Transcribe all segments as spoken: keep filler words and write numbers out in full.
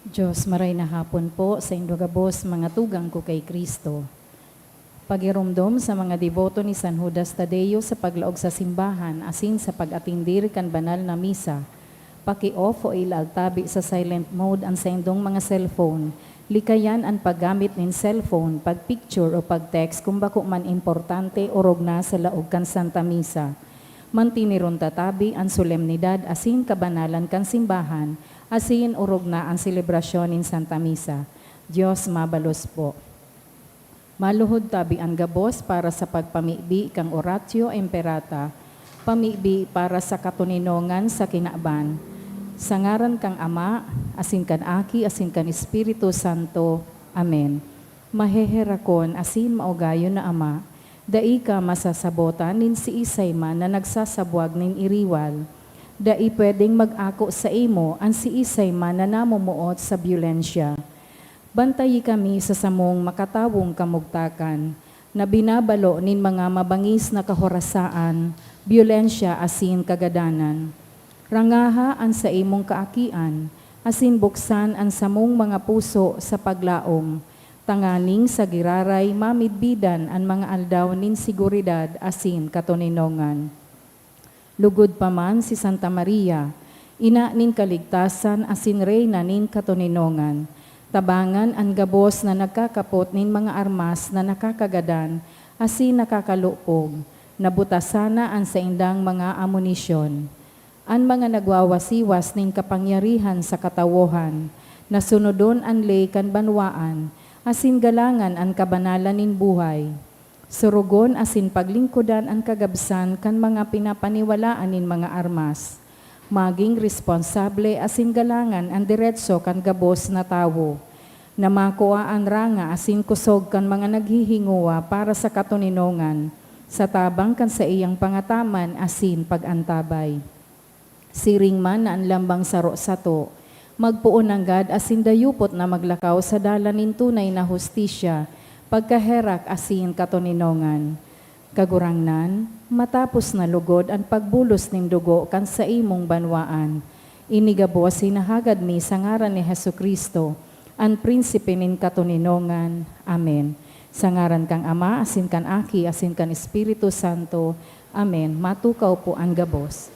Diyos, maray na hapon po sa indo gabos, mga tugang ko kay Kristo. Pagiromdom sa mga deboto ni San Judas Tadeo sa paglaog sa simbahan asin sa pag-atindir kan banal na misa. Paki-off o ilaag tabi sa silent mode an saindong mga cellphone. Likayan an paggamit nin cellphone, pag-picture o pag-text kun bako man importante orog na sa laog kan Santa Misa. Mantiniron ta tabi an solemnidad asin kabanalan kan simbahan, asin orog na an selebrasyon nin Santa Misa. Dios mabalos po. Maluhod tabi an gabos para sa pagpamibi kan Oratio Imperata, pamibi para sa katoninongan sa kinaban. Sa ngaran kan Ama, asin kan Aki, asin kan Espiritu Santo. Amen. Maheherakon asin maugayon na Ama, dai ka masasabotan nin siisay man na nagsasabwag nin iriwal. Dai pwedeng mag-ako saimo an siisay man na namomoot sa byolensya. Bantayi kami sa samong makatawong kamugtakan, na binabalo nin mga mabangis na kahorasaan, byolensya asin kagadanan. Rangaha an saimong kaakian, asin buksan an samong mga puso sa paglaom, tanganing sa giraray mamidbidan an mga aldaw nin seguridad asin katoninongan. Lugod pa man si Santa Maria, ina nin kaligtasan asin reyna nin katoninongan, tabangan an gabos na nagkakapot nin mga armas na nakakagadan asin nakakalupog, na buta sana an saindang mga amunisyon. An mga nagwawasiwas nin kapangyarihan sa katawohan, na sunodon an ley kan banwaan, asin galangan an kabanalan nin buhay. Sorogon asin paglingkodan an kagabsan kan mga pinapaniwalaan nin mga armas. Maging responsable asin galangan an deretso kan gabos na tawo, na makua an ranga asin kusog kan mga naghihingowa para sa katoninongan, sa tabang kan saiyang pangataman asin pag-antabay. Siring man na an lambang saro sato, magpoon nanggad asin dayupot na maglakaw sa dalan nin tunay na hustisya, pagkaherak asin katoninongan. Kagurangnan, matapos na lugod an pagbulos nin dugo kan saimong banwaan, ini gabos hinahagad mi sa ngaran ni Jesu-Cristo, an Prinsipe nin katoninongan. Amen. Sa ngaran kan Ama, asin kan Aki, asin kan Espiritu Santo. Amen. Matukaw po an gabos.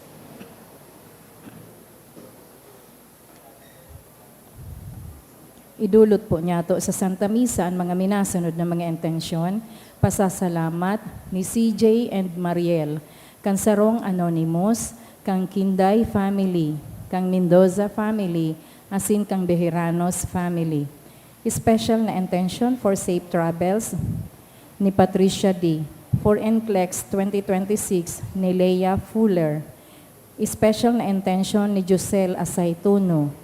Idulot po niyato sa Santa Misa an mga minasunod na mga intensyon: pasasalamat ni C J and Mariel, kan sarong anonymous, kan Kinday family, kan Mendoza family, asin kan Beheranos family. Special na intention for safe travels ni Patricia D. For NCLEX twenty twenty-six ni Lea Fuller. Special na intention ni Josel Asaytuno,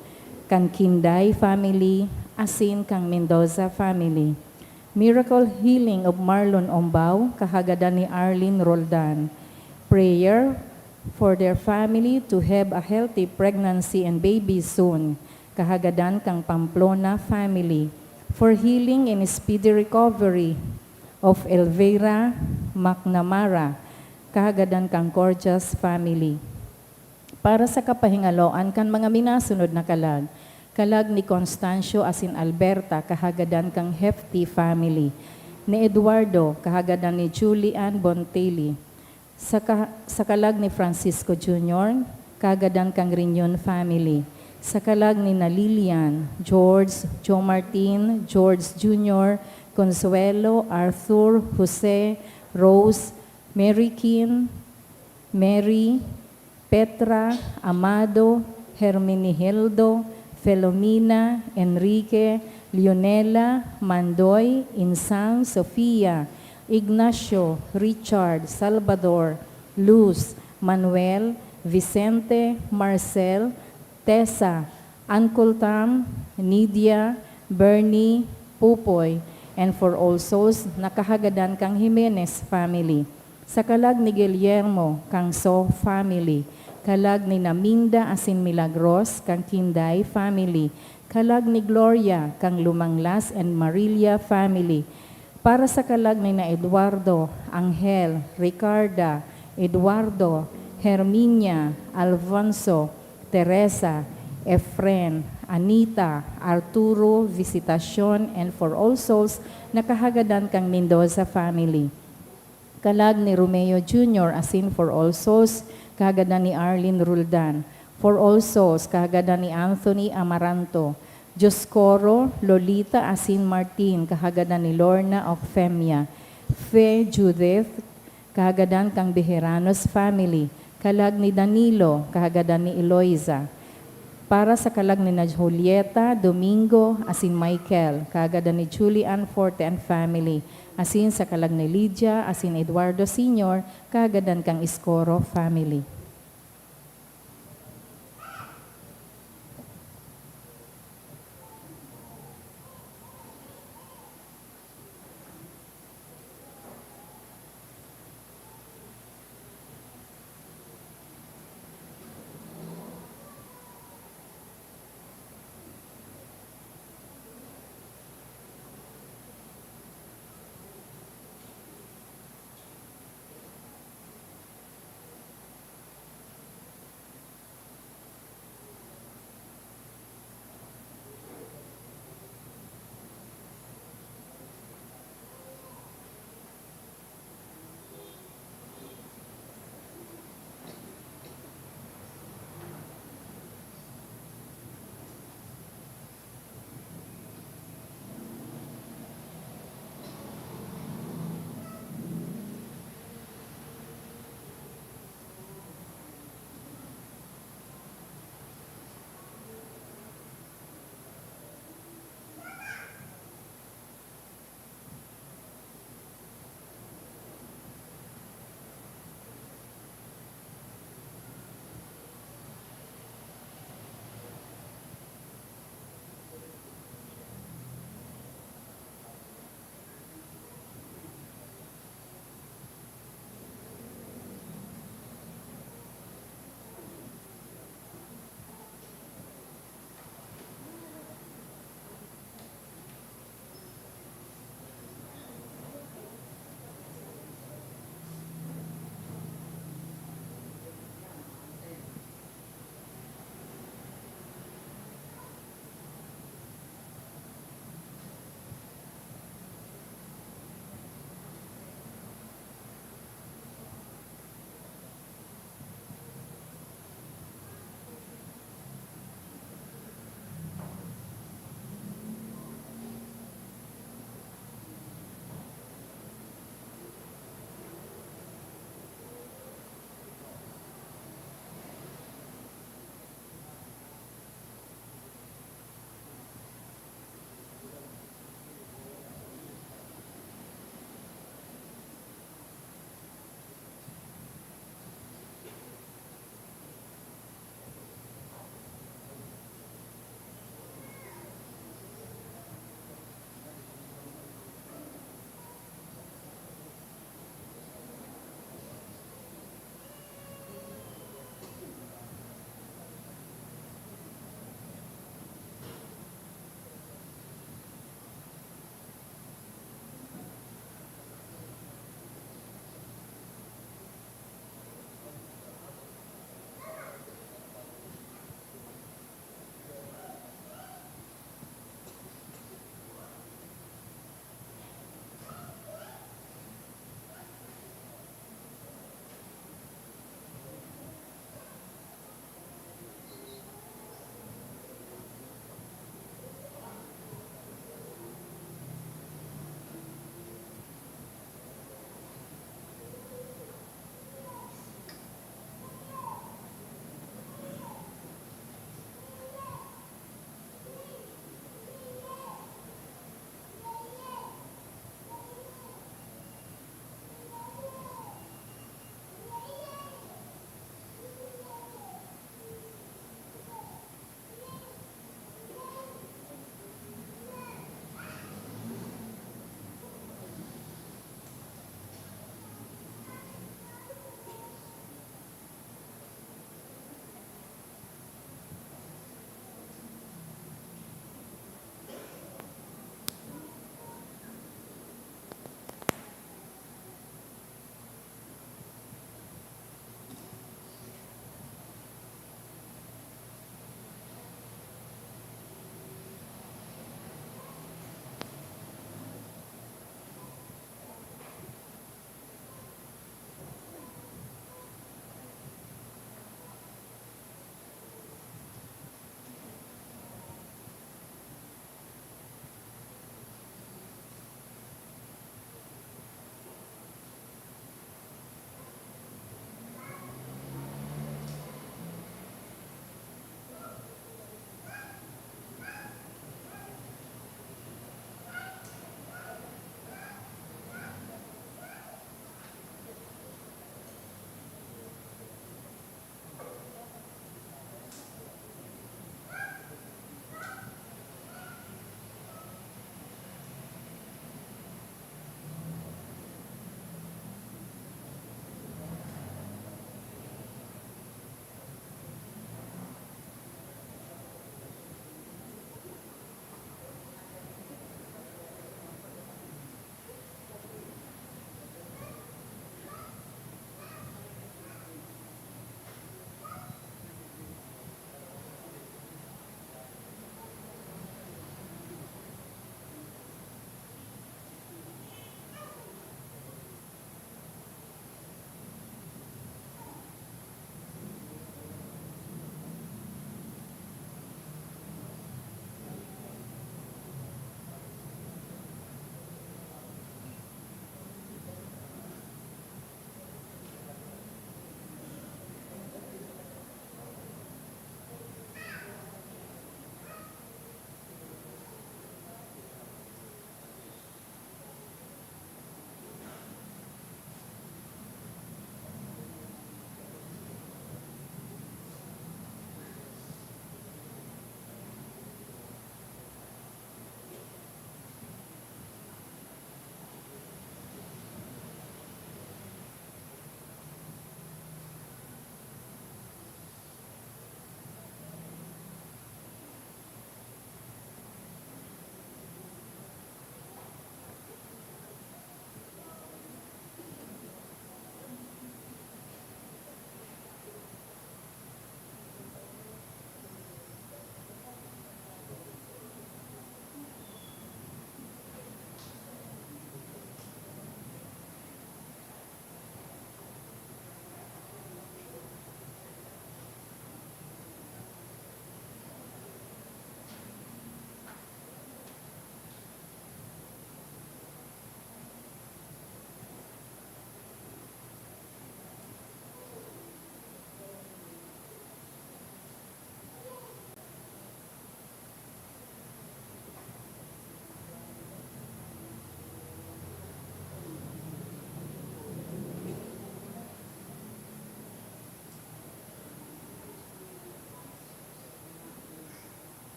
kan Kinday family, asin kan Mendoza family. Miracle healing of Marlon Ombao, kahagadan ni Arlene Roldan. Prayer for their family to have a healthy pregnancy and baby soon, kahagadan kan Pamplona family. For healing and speedy recovery of Elvira McNamara, kahagadan kan Corjas family. Para sa kapahingaloan kan mga minasunod na kalag, kalag ni Constancio asin Alberta, kahagadan kan Hefti family, ni Eduardo, kahagadan ni Julian Bontelli, sa ka-, sa kalag ni Francisco Junior, kahagadan kan Riñon family, sa kalag ni na Lilian, George, Joe Martin, George Junior, Consuelo, Arthur, Jose, Rose, Mary Kim, Mary, Petra, Amado, Herminihildo, Felomina, Enrique, Leonela, Mandoy, Insang, Sofia, Ignacio, Richard, Salvador, Luz, Manuel, Vicente, Marcel, Tessa, Uncle Tam, Nidia, Bernie, Pupoy, and for all souls na kahagadan kan Jimenez family. Sa kalag ni Guillermo, kan So family. Kalag ni Naminda asin Milagros, kan Kinday family. Kalag ni Gloria, kan Lumanglas and Marilla family. Para sa kalag ni na Eduardo, Angel, Ricarda, Eduardo, Herminia, Alfonso, Teresa, Efren, Anita, Arturo, Visitacion, and for all souls na kahagadan kang Mendoza family. Kalag ni Romeo Junior asin for all souls, kahagadan ni Arlene Roldan. For all souls, kahagadan ni Anthony Amaranto. Dioscoro, Lolita asin Martin, kahagadan ni Lorna Ocfemia. Fe Judith, kahagadan kan Beheranos family. Kalag ni Danilo, kahagadan ni Eloisa. Para sa kalag ni na Julieta, Domingo, asin Michael, kahagadan ni Julie Ann Forte and family. Asin sa kalag ni Lydia, asin Eduardo Senior, kahagadan kan Escoro family.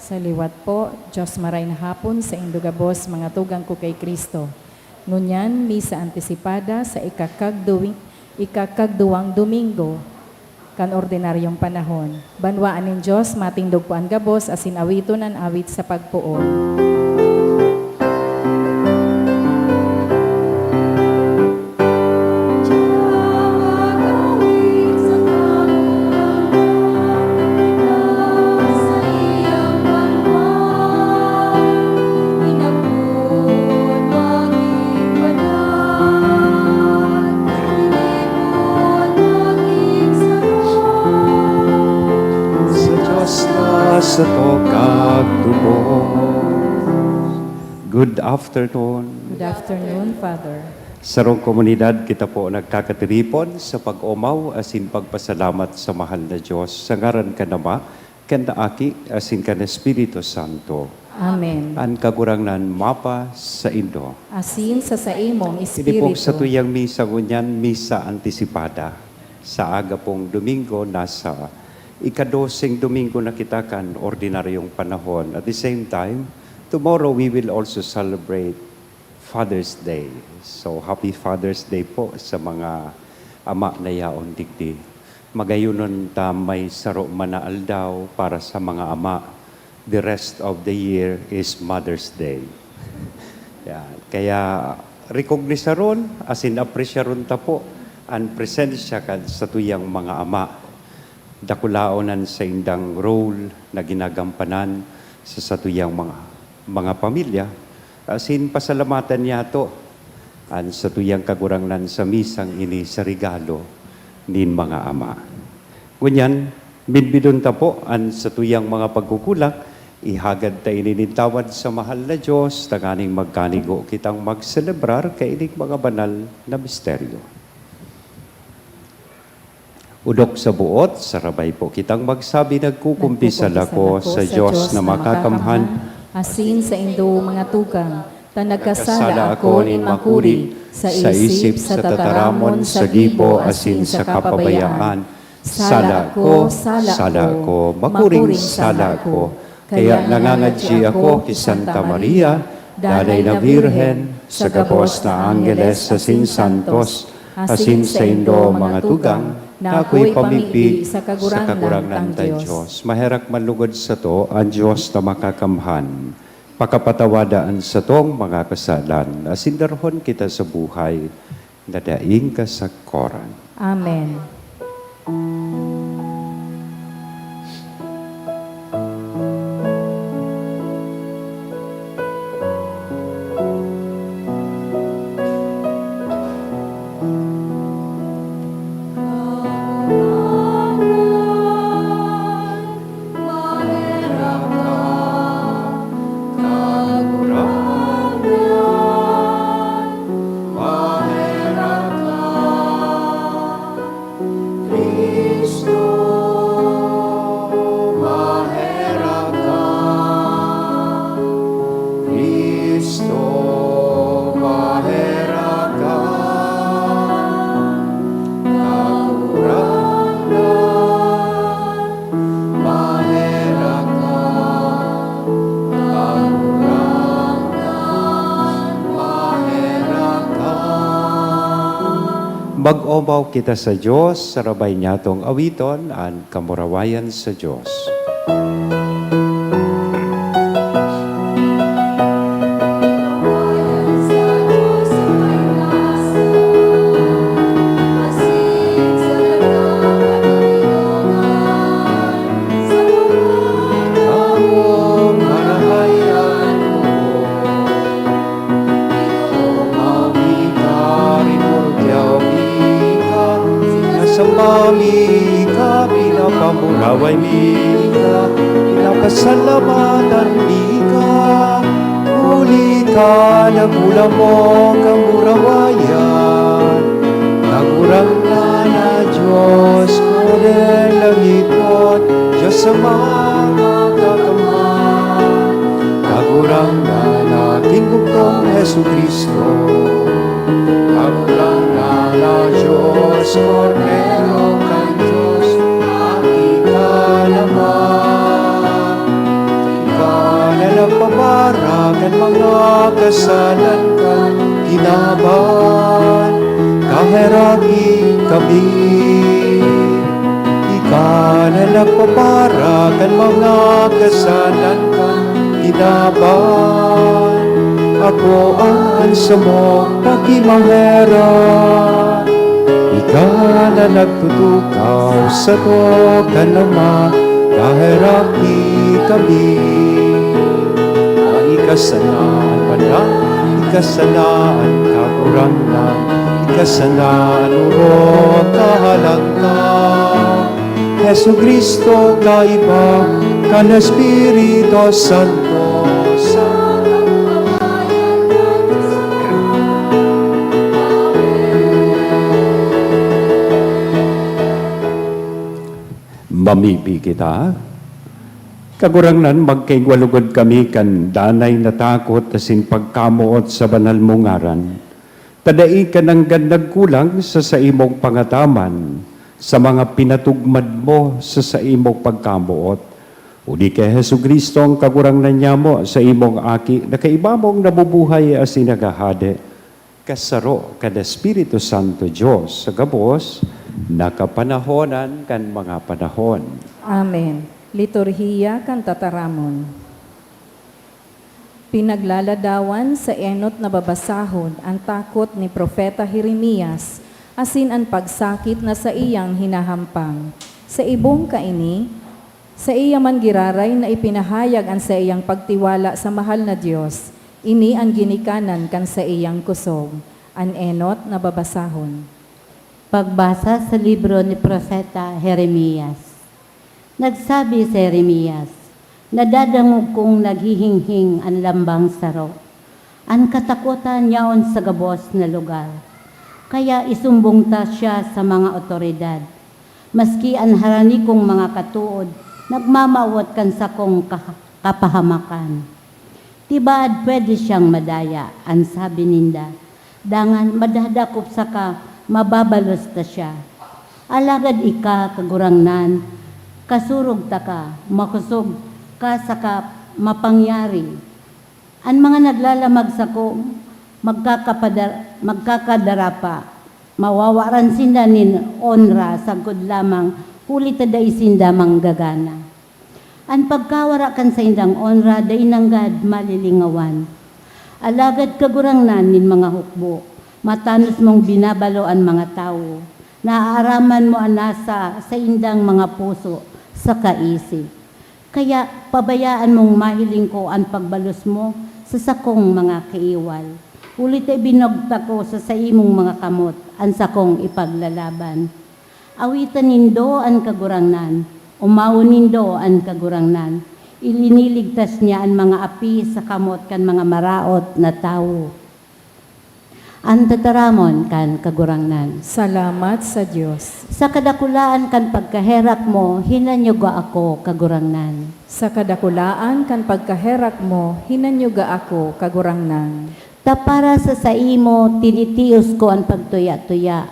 Sa liwat po, Diyos maray na hapon sa indo gabos, mga tugang ko kay Kristo. Ngunyan, misa antisipada sa ikakagduwing, ikakagduwang Domingo kan ordinaryong panahon. Banwaan nin Diyos, matindog po an gabos asin awiton an awit sa pagpoon. Sa Diyos na sa tokag tubos. Good afternoon. Good afternoon, Father. Sarong komunidad, kita po nagkakatiripon sa pag-omaw asin pagpasalamat sa mahal na Diyos, sa ngaran kan Ama, kan Aki, asin kan Espiritu Santo. Amen. An Kagurangnan mapa saindo. Asin sa saimong Ini pong espiritu. Satuyang misa ngunyan, misa antisipada. Sa aga pong Domingo, nasa ikadoseng Domingo na kita kan ordinaryong panahon. At the same time, tomorrow we will also celebrate Father's Day. So, happy Father's Day po sa mga ama na yaon digdi. Magayonon ta may saro man na aldaw para sa mga ama. The rest of the year is Mother's Day. Yan. Kaya, rekognisaron, asin apresyaron ta po an presensya kan satuyang mga ama. Dakulaon an saindang role na ginagampanan sa satuyang mga, mga pamilya, asin pasalamatan niyato an satuyang Kagurangnan sa misang ini sa regalo nin mga ama. Ngunyan, bidbidon ta po an satuyang mga pagkukulang, ihagad ta ini nin tawad sa mahal na Diyos, tanganing magkanigo kitang magselebrar kaining mga banal na misteryo. Odok sa buot, sarabay po kitang magsabi, nagkukumpisal ako sa Diyos na makakamhan, asin saindo, mga tugang, ta nagkasala ako nin makuri, sa isip, sa tataramon, sa gibo, asin sa kapabayaan. Sala ko, sala ko, makuring sala ko. Kaya nangangadyi ako ki Santa Maria, Danay na Birhen, sa gabos na anggeles asin santos, asin saindo, mga tugang, na ako'y pamigbi sa Kagurangnan tang Diyos. Maherak man lugod sato an Diyos na makakamhan. Pakapatawada an satong mga kasalan, asin darahon kita sa buhay na daing kasakoran. Amen. Cristo, maherak ka. Cristo, maherak ka. Kagurangnan, maherak ka. Kagurangnan, maherak ka. Mag-omaw kita sa Diyos, sarabay niyatong awiton an kamurawayan sa Diyos. Samba mi ka, pinapamuraway mi ka, pinapasalamatan mi ka, huli ka naghulam mo kamurawayan. Kagurangnan na Diyos, Kordero nin Dios, Dios sa mga kakamhan. Kagurangnan na Ginoo kong Jesu-Cristo. Kagurangnan na Diyos, Kordero kan Diyos, Aki ka naman. mga kasalan kan kinaban, kaheraki kami. Ika na nagpapara kan mga kasalan kan kinaban, ako an samong pakimaherak. Ika na nagtutukaw sato kan Ama, kaheraki kami. Ika sana an banal, ika sana an kagurangnan, ika sana an orog kahalangkahan. Jesu-Cristo, kaiba kan Espiritu Santo, sa Mamibi kita. Kagurangnan, magkaigwa lugod kami kan danay na takot asin pagkamoot sa banal mong ngaran. Ta dai ka nanggad nagkulang sa saimong pangataman, sa mga pinatugmad mo sa saimong pagkamoot. Uli ki Jesu-Cristo, an Kagurangnan nyamo, sa imong Aki, na kaiba mong nabubuhay asin naghahade, kasaro kan Espiritu Santo, Dios sa gabos, na kapanahonan kan mga panahon. Amen. Liturhiya kan Tataramon. Pinaglaladawan sa enot na babasahon an takot ni Propeta Jeremias asin an pagsakit na saiyang hinahampang. Sa ibong kaini, saiya man giraray na ipinahayag an saiyang pagtiwala sa mahal na Dios. Ini an ginikanan kan saiyang kosog. An enot na babasahon. Pagbasa sa libro ni Propeta Jeremias. Nagsabi si Jeremias, "Nadadangog kong naghihinghing an lambang saro. An katakotan yaon sa gabos na lugar. Kaya isumbong ta siya sa mga awtoridad. Maski an harani kong mga katood nagmamawot kan sakong kaha-, kapahamakan." "Tibaad pwede siyang madaya," an sabi ninda. "Dangan madadakop saka mababalos ta siya." Alagad ika, Kagurangnan, kasurog taka, makosog ka saka mapangyari. An mga naglalamag sako magkakapadar-, magkakadarapa. Mawawaran sinda nin onra sagkod lamang, huli ta dai sinda manggagana. An pagkawara kan saindang onra dai nanggad malilingawan. Alagad, Kagurangnan nin mga hukbo, matanos mong binabalo an mga tawo. Naaaraman mo an nasa saindang mga puso saka isip. Kaya pabayaan mong mahiling ko an pagbalos mo sa sakong mga kaiwal. Huli ta ibinugtak ko sa saimong mga kamot an sakong ipaglalaban. Awitan nindo an Kagurangnan, omawon nindo an Kagurangnan. Iliniligtas niya an mga api sa kamot kan mga maraot na tawo. An tataramon kan Kagurangnan. Salamat sa Dios. Sa kadakulaan kan pagkaherak mo, hinanyuga ako, Kagurangnan. Sa kadakulaan kan pagkaherak mo, hinanyuga ako, Kagurangnan. Ta para sa saimo, tinitios ko an pagtuya-tuya.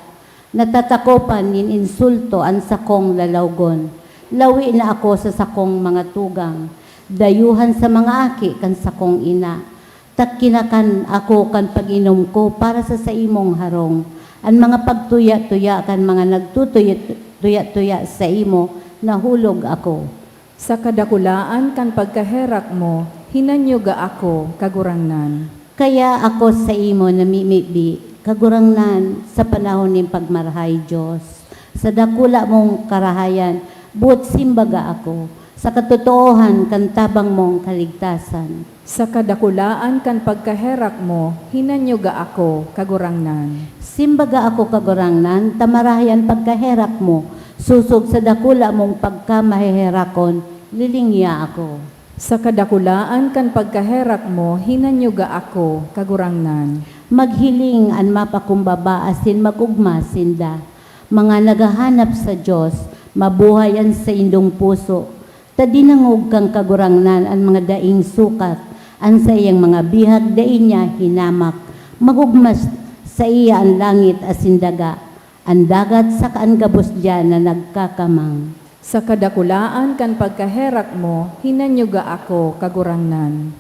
Natatakopan nin insulto an sakong lalawgon. Lawi na ako sa sakong mga tugang, dayuhan sa mga aki kan sakong ina. Ta kinakan ako kan pag-inom ko para sa saimong harong. An mga pagtuya-tuya kan mga nagtutuya-tuya saimo, nahulog ako. Sa kadakulaan kan pagkaherak mo, hinanyuga ako, Kagurangnan. Kaya ako saimo namimibi, Kagurangnan, sa panahon nin pagmarahay, Dios. Sa dakula mong karahayan, boot simbaga ako, sa katotoohan kan tabang mong kaligtasan. Sa kadakulaan kan pagkaherak mo, hinanyuga ako, Kagurangnan. Simbaga ako, Kagurangnan, ta marahay an pagkaherak mo, sosog sa dakula mong pagkamaheherakon, lilingya ako. Sa kadakulaan kan pagkaherak mo, hinanyuga ako, Kagurangnan. Maghiling an mapakumbaba asin mag-ogma sinda. Mga naghahanap sa Dios, mabuhay an saindong puso. Ta dinangog kan Kagurangnan an mga daing sukat, an saiyang mga bihag dai niya hinamak. Mag-ogma s-, saiya an langit asin daga, an dagat saka an gabos diyan na nagkakamang. Sa kadakulaan kan pagkaherak mo, hinanyuga ako, Kagurangnan.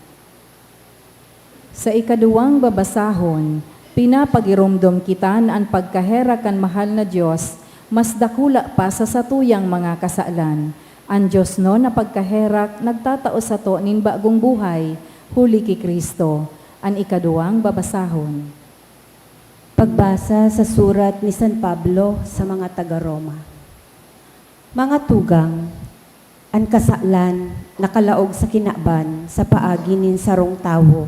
Sa ikaduwang babasahon, pinapagiromdom kita na an pagkaherak kan mahal na Dios mas dakula pa sa satuyang mga kasalan. An diosnon na pagkaherak nagtatao sato nin bagong buhay huli ki Cristo. An ikaduwang babasahon. Pagbasa sa surat ni San Pablo sa mga taga Roma. Mga tugang, an kasalan nakalaog sa kinaban sa paagi nin sarong tawo,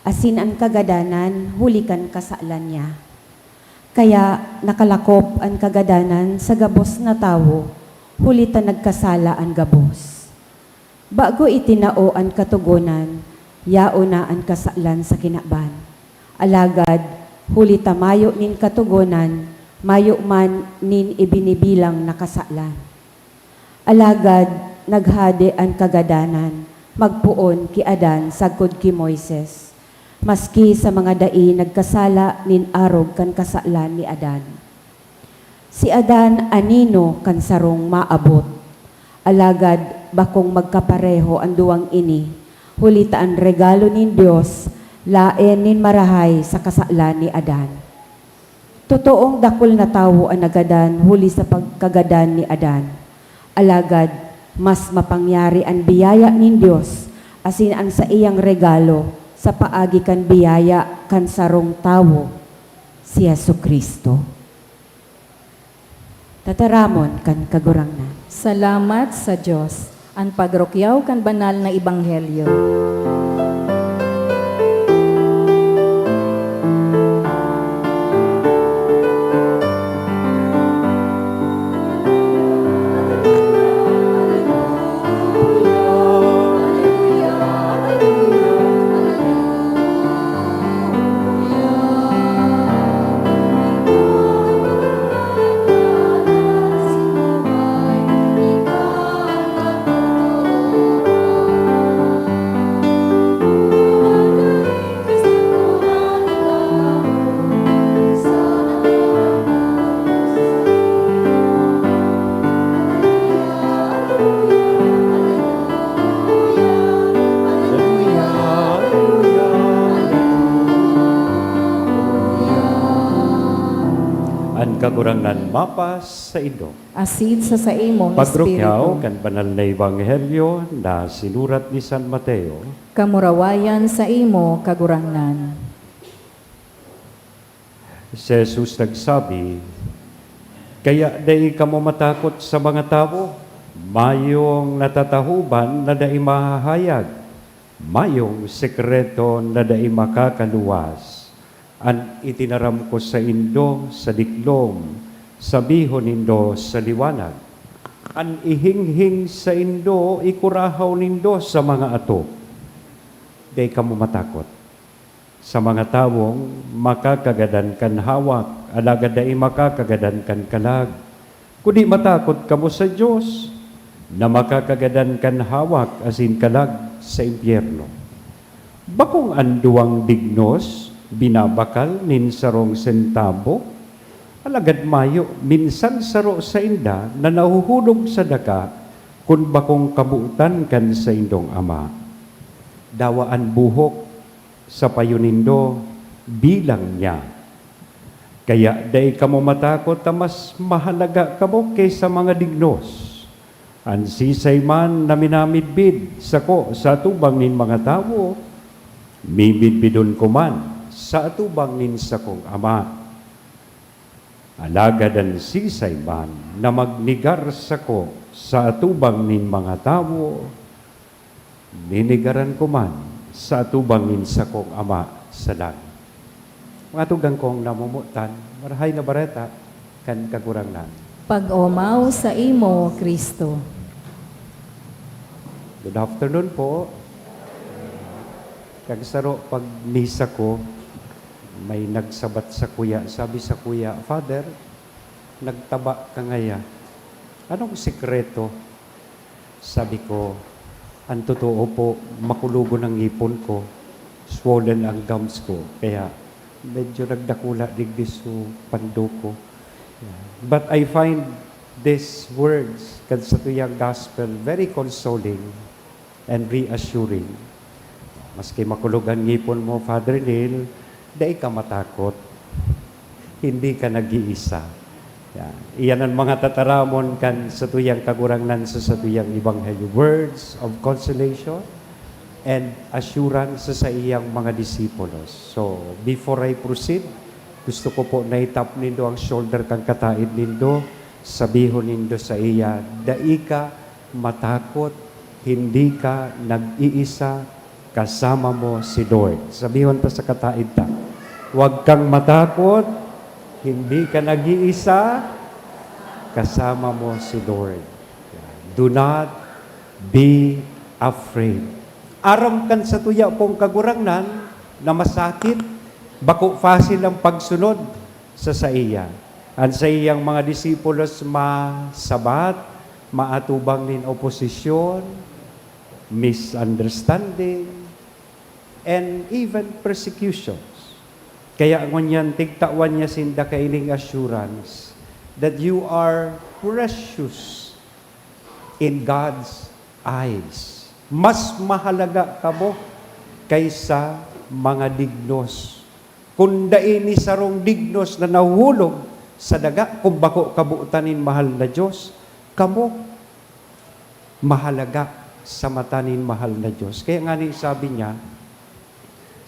asin an kagadanan huli kan kasalan niya. Kaya nakalakop an kagadanan sa gabos na tawo, huli ta nagkasala an gabos. Bago itinao an Katogonan, yaon na an kasalan sa kinaban. Alagad, huli ta mayo nin Katogonan, mayo man nin ibinibilang na kasalan. Alagad, naghade an kagadanan, magpoon ki Adan sagkod ki Moises, maski sa mga dai nagkasala nin arog kan kasalan ni Adan. Si Adan anino kan sarong maabot. Alagad bakong magkapareho an duwang ini, huli ta an regalo nin Dios laen nin marahay sa kasalan ni Adan. Totoong dakul na tawo an nagadan huli sa pagkagadan ni Adan. Alagad mas mapangyari an biyaya nin Dios asin an saiyang regalo sa paagi kan biyaya kan sarong tawo, si Jesu-Cristo. Tataramon kan Kagurangnan. Salamat sa Dios. An pagrukyaw kan banal na ebanghelyo. An Kagurangnan mapas saindo. Asin sa saimong Pagrukyaw espiritu. Kan banal na ebanghelyo na sinurat ni San Mateo. Kamurawayan saimo, Kagurangnan. Si Jesus nagsabi, "Kaya dai kamo matakot sa mga tawo. Mayong natatahoban na dai mahahayag. Mayong sekreto na dai makakaluwas. An itinaram ko saindo sa diklom, sabihon nindo sa liwanag. An ihinghing saindo, ikurahaw nindo sa mga atop. Dai kamo matakot. Sa mga tawong makakagadan kan hawak, alagad dai makakagadan kan kalag, kundi matakot kamo sa Dios, na makakagadan kan hawak asin kalag sa impyerno. Bakong an duwang dignos binabakal nin sarong sentabo? Alagad mayo minsan saro sainda na nahuhulog sa daga kun bakong kabotan kan saindong Ama. Dawa an buhok sa payo nindo bilang niya. Kaya dai kamo matakot ta mas mahalaga kamo ki sa mga dignos. An siisay man na minamidbid sako sa atubang nin mga tawo, mimidbidon ko man sa atubang nin sakong Ama. Alagad an siisay man na magnegar sako sa atubang nin mga tawo, nenegaran ko man sa atubang nin sakong Ama sa langit." Mga tugang kong namomotan, Marahay na Bareta kan Kagurangnan. Pag-omaw saimo, Cristo. Good afternoon po. Kag saro pag misa ko, may nagsabat sakuya. Sabi sakuya, "Father, nagtaba ka ngaya. Anong sikreto?" Sabi ko, "Ang totoo po, makulogon ang ngipon ko, swollen ang gums ko, kaya medyo nagdakula digdi so pando ko." Yeah. But I find these words kan satuyang gospel very consoling and reassuring. Maski makulog an ngipon mo, Father Neil, dai ka matakot. Hindi ka nag-iisa. Yan. Iyan an mga tataramon kan satuyang Kagurangnan sa satuyang ebanghelyo. Words of consolation and assurance sa saiyang mga disipulos. So, before I proceed, gusto ko po na i-tap nindo ang shoulder kan kataed nindo, sabihon nindo saiya, "Dai ka matakot, hindi ka nag-iisa, kasama mo si Lord." Sabihon ta sa kataed ta, "Huwag kang matakot, hindi ka nag-iisa, kasama mo si Lord." Do not be afraid. Aram kan satuya pong Kagurangnan na masakit, bako fasil ang pagsunod sa saiya. An saiyang mga disipulos masabat, maatubang nin oposisyon, misunderstanding, and even persecutions. Kaya ngunyan, tigtawan niya sinda kaining assurance that you are precious in God's eyes. Mas mahalaga kamo kaysa mga dignos. Kun dai ni sarong dignos na nahuhulog sa daga, kun bako kabotan nin mahal na Dios, kamo mahalaga sa mata nin mahal na Dios. Kaya ngani sabi niya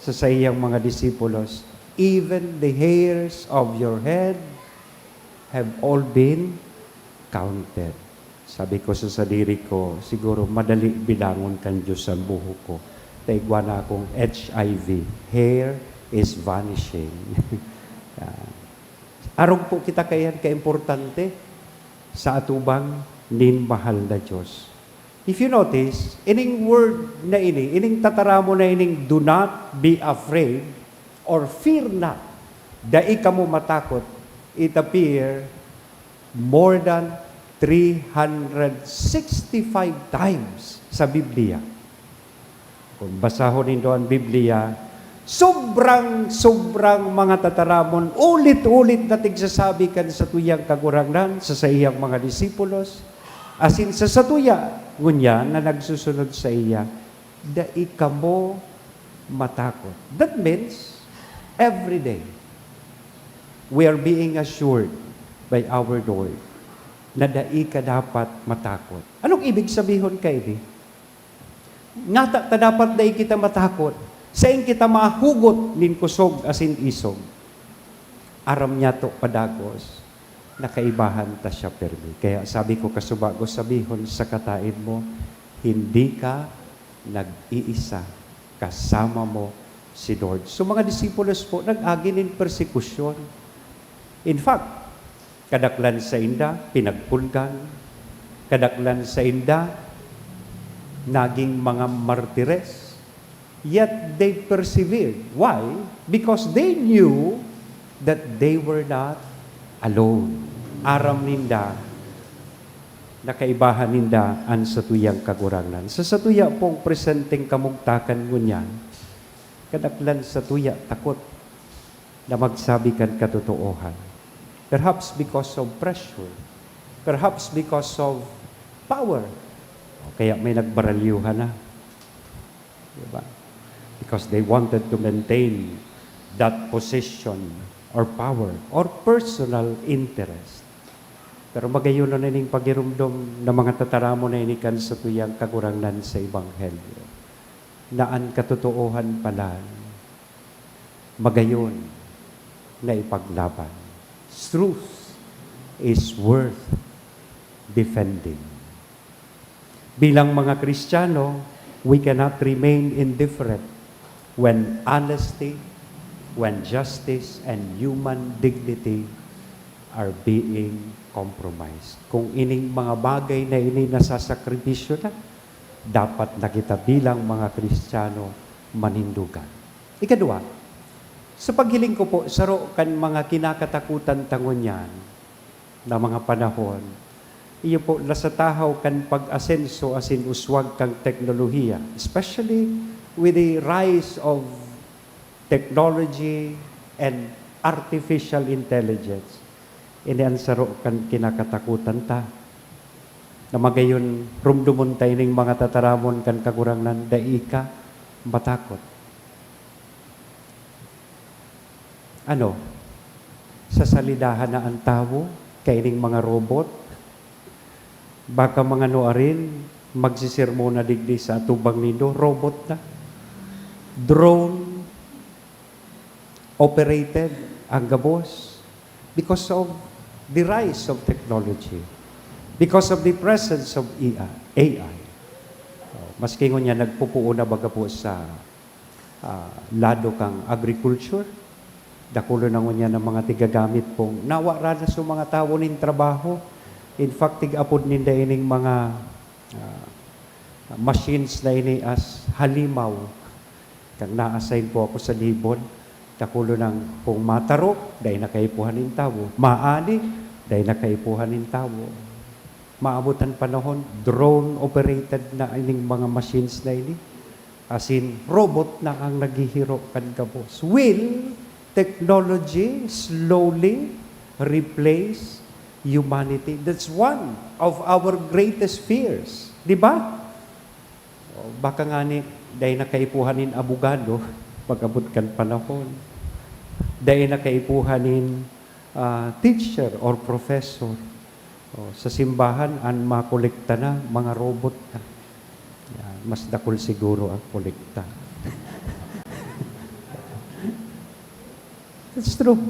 sa saiyang mga disipulos, "Even the hairs of your head have all been counted." Sabi ko sa sadiri ko, "Siguro madali bilangon kan Dios an buhok ko. Ta igwa na akong H I V. Hair is vanishing." Ah, arog po kita kaiyan kaimportante sa atubang nin mahal na Dios. If you notice, ining word na ini, ining tataramon na ining, "Do not be afraid," or "Fear not," dai kamo matakot, it appear more than three hundred sixty-five times sa Biblia. Kung basahon nindo an Biblia, sobrang, sobrang mga tataramon, ulit-ulit na tigsasabi kan satuyang Kagurangnan sa saiyang mga disipulos, asin sa satuya ngunyan na nagsusunod saiya, "Dai kamo matakot." That means, every day, we are being assured by our Lord na dai ka dapat matakot. Anong ibig sabihon kaini? Ngata ta dapat dai kita matakot, saen kita mahugot nin kusog asin isog. Aram niyato padagos na kaibahan ta siya pirmi. Kaya sabi ko, kasubago sabihon sa kataed mo, "Hindi ka nag-iisa, kasama mo si Lord." So, mga disipulos po, nag-agi nin persekusyon. In fact, kadaklan sainda pinagpulgan, kadaklan sainda naging mga martires, yet they persevered. Why? Because they knew that they were not alone. Aram ninda na kaibahan ninda an satuyang Kagurangnan. Sa satuya pong presenteng kamugtakan ngunyan, kadaklan satuya takot na magsabi kan katotoohan. Perhaps because of pressure. Perhaps because of power. O kaya may nagbaralyuhan na. Diba? Because they wanted to maintain that position or power or personal interest. Pero magayon na ning pagirumdom na mga tataramon na ini kan satuyang Kagurangnan sa Ebanghelyo, na an katotoohan palan magayon na ipaglaban. Truth is worth defending. Bilang mga Kristiyano, we cannot remain indifferent when honesty, when justice, and human dignity are being compromised. Kung ining mga bagay na ini nasasakripisyo na, dapat na kita bilang mga Kristiyano manindugan. Ikadua, sa paghiling ko po, saro kan mga kinakatakutan ta ngunyan na mga panahon, iyo po, nasatahaw kan pag-asenso asin uswag kan teknolohiya, especially with the rise of technology and artificial intelligence. Ini an saro kan kinakatakutan ta, na magayon rumdomon ta ining mga tataramon kan Kagurangnan, "Dai ka Matakot. Ano? Sasalidahan na an tawo kaining mga robot? Baka mga nuarin, magsisermon na digdi sa atubang nindo, robot na. Drone operated ang gabos because of the rise of technology, because of the presence of A I. Oh, maski ngunyan, nagpupuon na baga po sa, ah, lado kan agriculture. Dakulo na ngunyan an mga tigagamit pong nawara na sa mga tawo nin trabaho. In fact, tig-apod ninda ining mga, ah, machines na ini as halimaw. Kan na-assign po ako sa Libon, dakulo nang kung mataro, dai na kaipuhan nin tawo. Maani, dai na kaipuhan nin tawo. Maabot an panahon, drone operated na ining mga machines na ini. As in, robot na ang naghihiro kan gabos. Will technology slowly replace humanity? That's one of our greatest fears. Di ba? O, baka ngani, dai na kaipuhan nin abogado pag-abot kan panahon. Dai na kaipuhan nin, ah, teacher or professor. O, sa simbahan, an makolekta na, mga robot na. Yan, mas dakul siguro ang kolekta. That's true.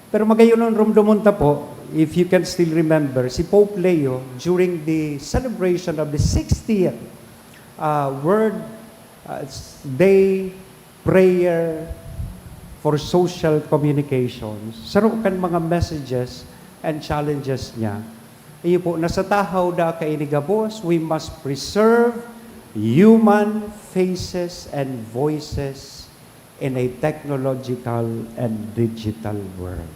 Pero magayon rumdomon ta po, if you can still remember, si Pope Leo, during the celebration of the sixtieth, uh, World, uh, s-, Day Prayer for Social Communications, saro kan mga messages and challenges niya, iyo po, na sa tahaw da kaini gabos, we must preserve human faces and voices in a technological and digital world.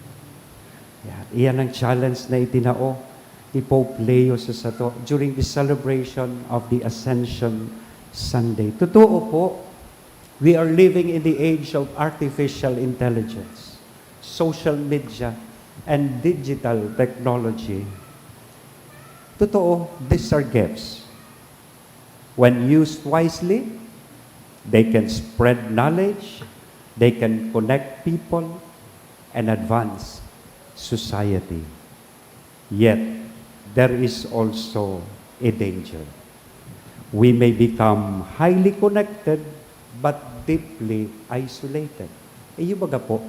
Yan. Iyan ang challenge na itinao ni Pope Leo sa sato during the celebration of the Ascension Sunday. Totoo po, we are living in the age of artificial intelligence, social media, and digital technology. Totoo, these are gifts. When used wisely, they can spread knowledge, they can connect people, and advance society. Yet, there is also a danger. We may become highly connected but deeply isolated. Iyo baga po,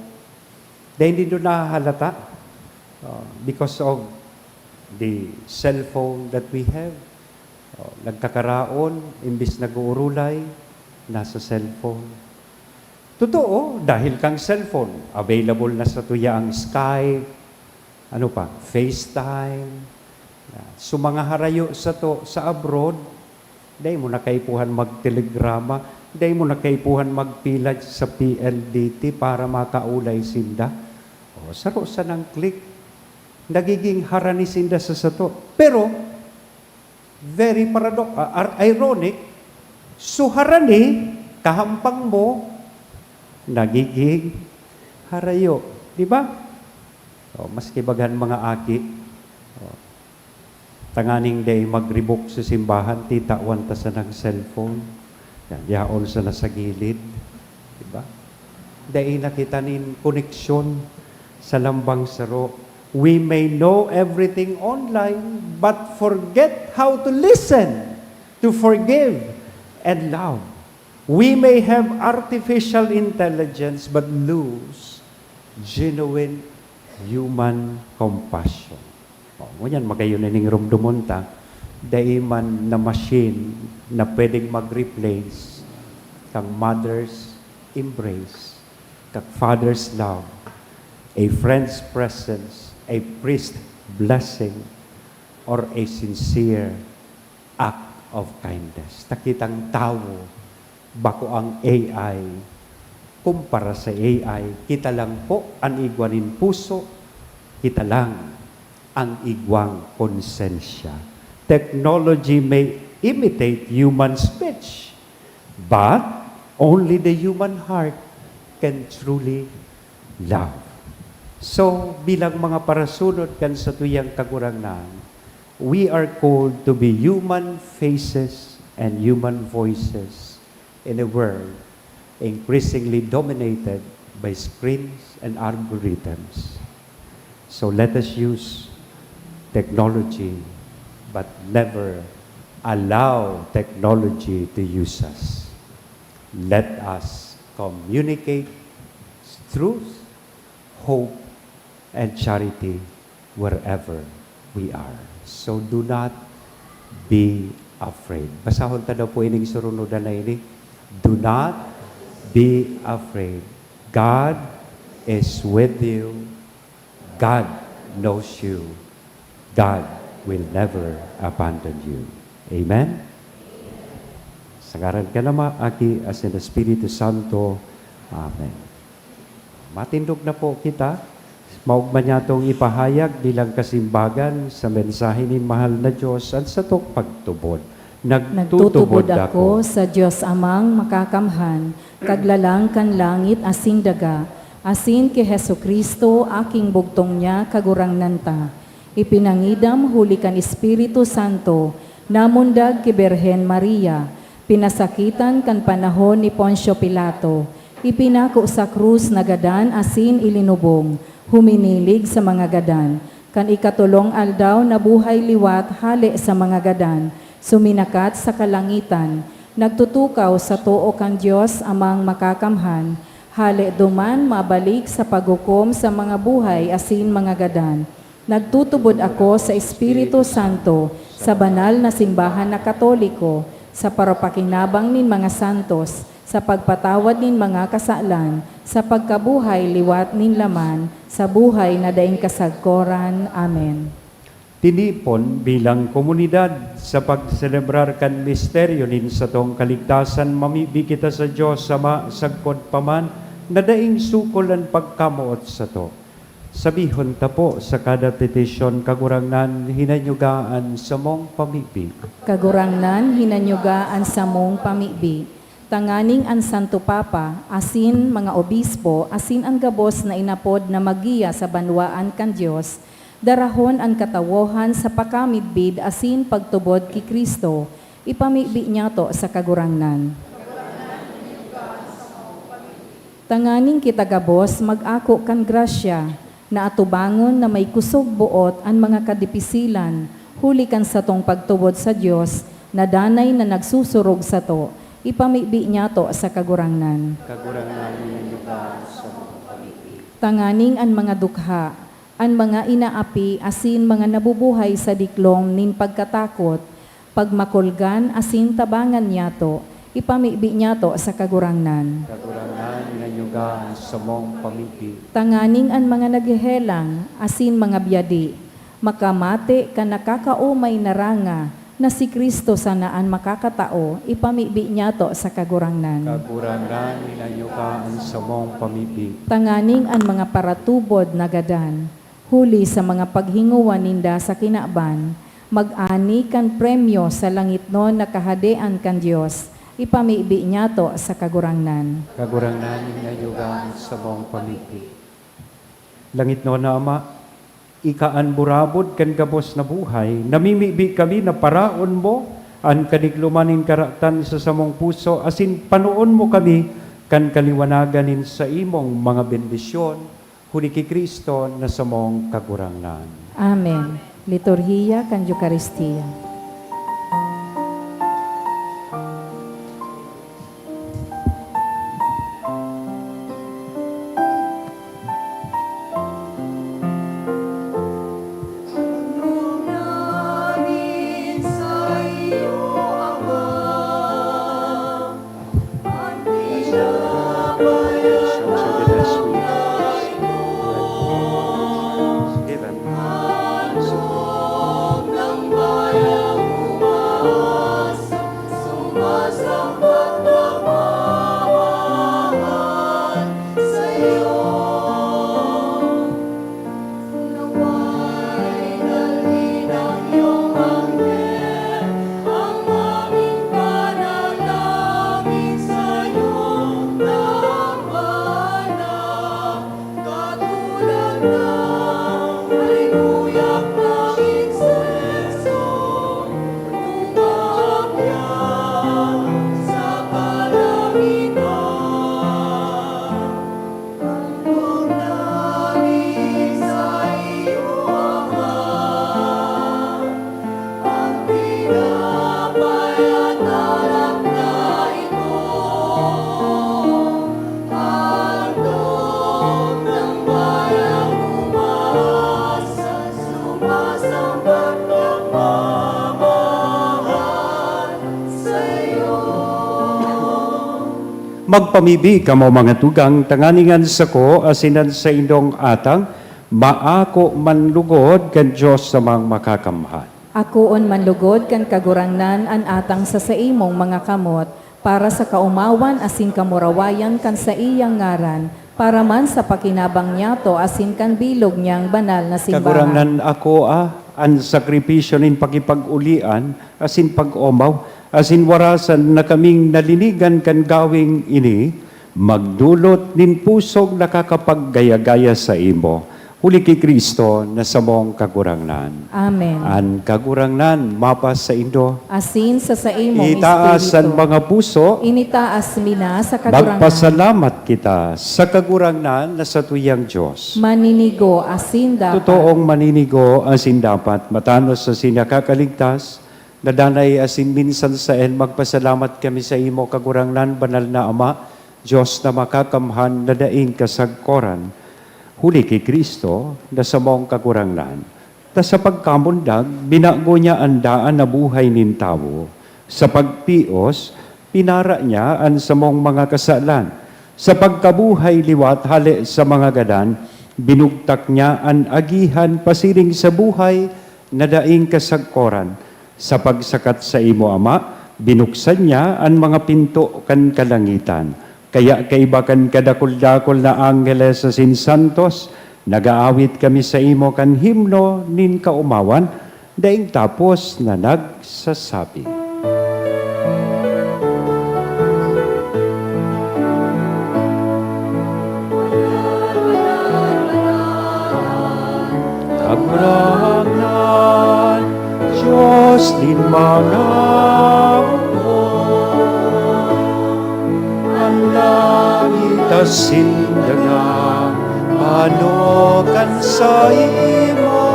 dahil nindo nahahalata, uh, because of the cellphone that we have. Oh, nagkakaraon, imbis nag-uurulay, nasa cellphone. Totoo, dahil kan cellphone, available na satuya ang Skype, ano pa, FaceTime. Yan. So, mga harayo sato sa abroad, dai mo na kaipuhan magtelegrama, dai mo na kaipuhan magpila sa P L D T para makaulay sinda. O, saro sanang click, nagiging harani sinda sa sato. Pero, very parado-, ah, ar-, ironic, so harani, kahampang mo, nagiging harayo. Di ba? O, maski baga an mga aki, o, tanganing dai magribok sa simbahan, titawan ta sanang cellphone. Yan, yaon sana sa gilid. Di ba? Dai na kita nin koneksyon sa lambang saro. We may know everything online, but forget how to listen, to forgive, and love. We may have artificial intelligence, but lose genuine human compassion. O, ngunyan, magayon na ning rumdomon ta, dai man na machine na pwedeng mag-replace kan mother's embrace, kan father's love, a friend's presence, a priest's blessing, or a sincere act of kindness. Ta kitang tawo, bako ang A I. Kumpara sa A I, kita lang po an igwa nin puso, kita lang ang igwang konsensya. Technology may imitate human speech, but only the human heart can truly love. So, bilang mga parasunod kan satuyang Kagurangnan, we are called to be human faces and human voices in a world increasingly dominated by screens and algorithms. So let us use technology, but never allow technology to use us. Let us communicate truth, hope, and charity wherever we are. So do not be afraid. Basahon ta daw po ining surunodan na ini. Do not be afraid. God is with you. God knows you. God will never abandon you. Amen? Sa ngaran kan Ama, Aki, asin Espiritu Santo. Amen. Matindog na po kita. Maogma niyatong ipahayag bilang kasimbagan sa mensahe nin mahal na Diyos an satong pagtubod. Nagtutubod ako sa Diyos Amang Makakamhan, Kaglalang kan langit asin daga, asin ki Jesu-Cristo, Aking bugtong niya, Kagurangnan ta. Ipinangidam huli kan Espiritu Santo, namundag ki Birhen Maria, pinasakitan kan panahon ni Poncio Pilato, ipinako sa krus, nagadan asin ilinubong, huminilig sa mga gadan. Kan ikatolong aldaw, nabuhay liwat hale sa mga gadan, suminakat sa kalangitan, nagtutukaw sa too kan Dios Amang Makakamhan, hale duman mabalik sa paghukom sa mga buhay asin mga gadan. Nagtutubod ako sa Espiritu Santo, sa banal na simbahan na Katoliko, sa parapakinabang nin mga santos, sa pagpatawad nin mga kasalan, sa pagkabuhay liwat nin laman, sa buhay na daing kasagkoran. Amen. Tinipon bilang komunidad sa pagselebrar kan misteryo nin satong kaligtasan, mamibi kita sa Dios Ama sagkod pa man na daing sukol an pagkamoot sato. Sabihon ta po sa kada petisyon, Kagurangnan, hinanyuga an samong pamibi. Kagurangnan, hinanyuga an samong pamibi. Tanganing an Santo Papa, asin mga obispo, asin an gabos na inapod na maggiya sa banwaan kan Dios, darahon an katawohan sa pakamidbid asin pagtubod ki Cristo, ipamibi niyato sa Kagurangnan. Tanganing kita gabos mag-ako kan grasya, na atubangon na may kusog boot an mga kadipisilan, huli kan satong pagtubod sa Dios, na danay na nagsusurog sato, ipamibi niyato sa Kagurangnan. Kagurangnan, hinanyuga an samong pamibi. Tanganing an mga dukha, an mga inaapi asin mga nabubuhay sa diklom nin pagkatakot, pagmakulgan asin tabangan niyato, ipamibi niyato sa Kagurangnan. Kagurangnan, hinanyuga an samong pamibi. Tanganing an mga naghehelang asin mga byadi makamate kan nakakaomay na ranga na si Cristo sana an makakatao, ipamibi niyato sa Kagurangnan. Kagurangnan, hinanyuga an samong pamibi. Tanganing an mga paratubod na gadan, huli sa mga paghingowa ninda sa kinaban, mag-ani kan premyo sa langitnon na Kahadean kan Dios, ipamibi niyato sa Kagurangnan. Kagurangnan, hinanyuga an samong pamibi. Langitnon na Ama, ika an burabod kan gabos na buhay, namimibi kami na paraon mo an kadigloman nin karatan sa samong puso, asin panoon mo kami kan kaliwanagan nin saimong mga bendisyon, huli ki Cristo na samong Kagurangnan. Amen. Liturhiya kan Eukaristia. Magpamibi kamo, mga tugang, tanganing an sako asin an saindong atang maako man lugod kan Dios na Makakamhan. Akoon man lugod kan Kagurangnan an atang sa saimong mga kamot, para sa kaomawan asin kamurawayan kan saiyang ngaran, para man sa pakinabang niyato asin kan bilog niyang banal na simbahan. Kagurangnan, akoa an sakripisyo nin pakipag-olian asin pag-omaw, asin warasan na kaming nalinigan kan gaweng ini, magdolot nin pusog nakakapaggaya-gaya saimo, huli ki Cristo na samong Kagurangnan. Amen. An Kagurangnan mapasaindo. Asin sa saimong Itaas an espiritu. Mga puso. Initaas mi na sa Kagurangnan. Magpasalamat kita sa Kagurangnan na satuyang Dios. Maninigo asin dapat. Totoong maninigo asin dapat, matanos asin nakakaligtas, na danay asin minsan saen magpasalamat kami saimo, Kagurangnan, banal na Ama, Dios na Makakamhan na daing kasagkoran, huli ki Cristo na samong Kagurangnan. Ta sa pagkamundag, binago niya an daan na buhay nin tawo. Sa pagtios, pinara niya an samong mga kasalan. Sa pagkabuhay liwat hale sa mga gadan, binugtak niya an agihan pasiring sa buhay na daing kasagkoran. Sa pagsakat saimo, Ama, binuksan niya an mga pinto kan kalangitan. Kaya kaiba kan kadakul-dakul na angheles asin santos, nag-aawit kami saimo kan himno nin kaomawan, daing tapos na nagsasabi, Kagurangnan, Dios nin mga otob, an langit asin daga, ano kan saimo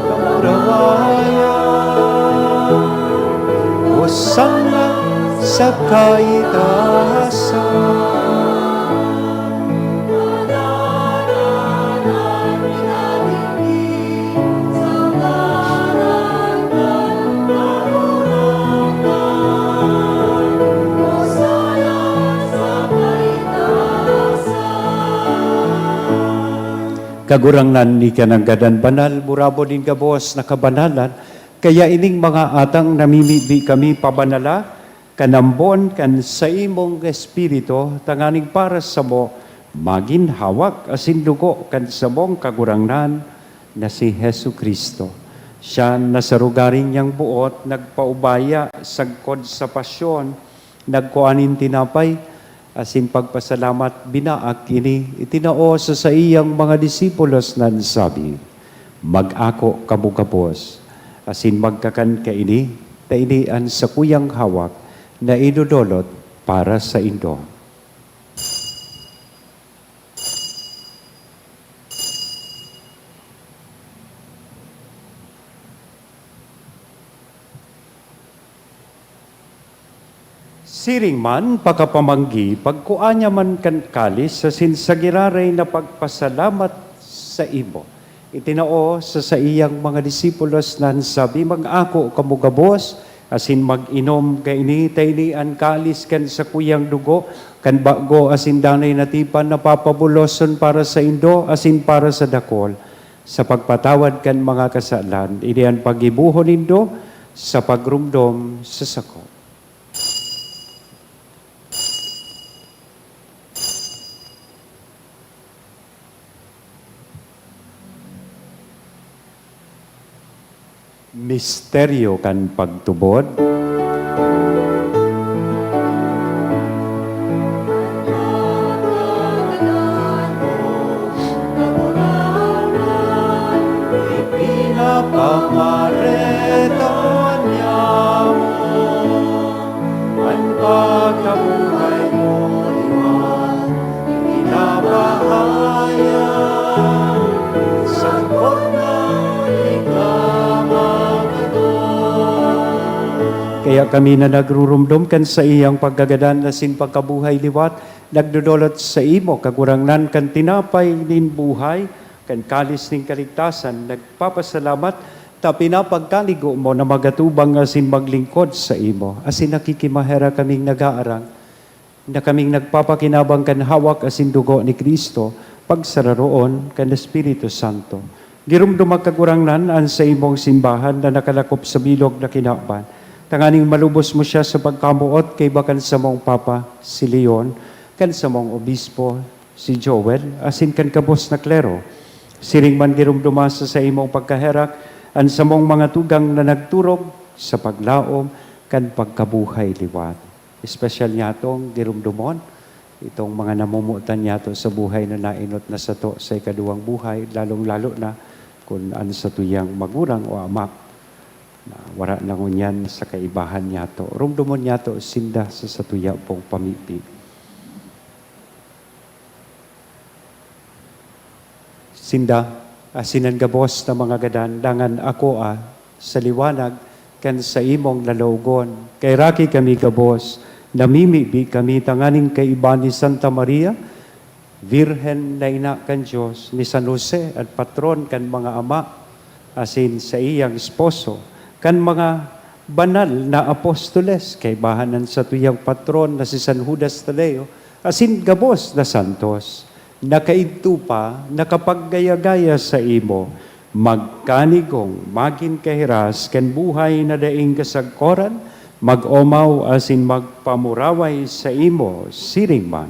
kamurawayan. Hosanna sa kaitaasan. Kagurangnan, ika nanggad an banal, burabod nin gabos na kabanalan, kaya ining mga atang namimibi kami pabanala kan ambon kan saimong Espiritu, tanganing para samo magin hawak asin dugo kan samong Kagurangnan na si Jesu-Cristo. Siya na sa rogaring niyang boot nagpaubaya sagkod sa pasyon, nagkua nin tinapay, asin pagpasalamat, binaak ini, itinao sa saiyang mga disipulos na nagsabi, "Mag-ako kamo gabos, asin magkakan kaini, ta ini an sakuyang hawak na idodolot para saindo." Siring man, pakapamanggi, pagkua niya man kan kalis asin sa giraray na pagpasalamat saimo, itinao sa saiyang mga disipulos na nagsabi, "Mag-ako kamo gabos asin mag-inom kaini, ta ini an kalis kan sakuyang dugo kan bago asin danay na tipan na papabuloson para saindo asin para sa dakul sa pagpatawad kan mga kasalan. Ini an paggibohon nindo sa pagromdom sa sako." Misteryo kan pagtubod. Ipinapamareta niya mo an pagkabuhay mo liwat. Pinapahayag, sangkot na ika magkatong. Kaya kami na nagrurumdom kan saiyang pagkagadan asin pagkabuhay liwat, nagdodolot saimo, Kagurangnan, kan tinapay nin buhay, kan kalis nin kaligtasan, nagpapasalamat ta pinapagkaligo mo na magatubang asin maglingkod saimo, asin nakikimaherak kaming nag-aarang na kaming nagpapakinabang kan hawak asin dugo ni Cristo, pagsararoon kan Espiritu Santo. Giromdoma, Kagurangnan, an saimong simbahan na nakalakop sa bilog na kinaban, tanganing malubos mo siya sa pagkamoot kaiba kan samong Papa, si Leon, kan samong Obispo, si Joel, asin kan gabos na klero. Siring man, giromdoma sa saimong pagkaherak an samong mga tugang na nagturog sa paglaom kan pagkabuhay liwat. Espesyal niyatong giromdomon itong mga namomotan niyato sa buhay na naenot na sato sa ikaduwang buhay, lalong-lalo na kun an satuyang magurang o ama na wara na ngunyan sa kaibahan niyato. Romdomon niyato sinda sa satuya pong pamibi. Sinda, asin an gabos na mga gadan, dangan ako, ah, sa liwanag kan saimong lalawogon. Kaheraki kami gabos, namimibi kami tanganing kaiba ni Santa Maria, Birhen na ina kan Dios, ni San Jose, an patron kan mga ama, asin saiyang esposo, kan mga banal na apostoles, kaibahan an satuyang patron na si San Judas Tadeo, asin gabos na santos, na kaidto pa nakapaggaya-gaya saimo, magkanigong magin kahiras kan buhay na daing kasagkoran, mag-omaw asin magpamuraway saimo siring man,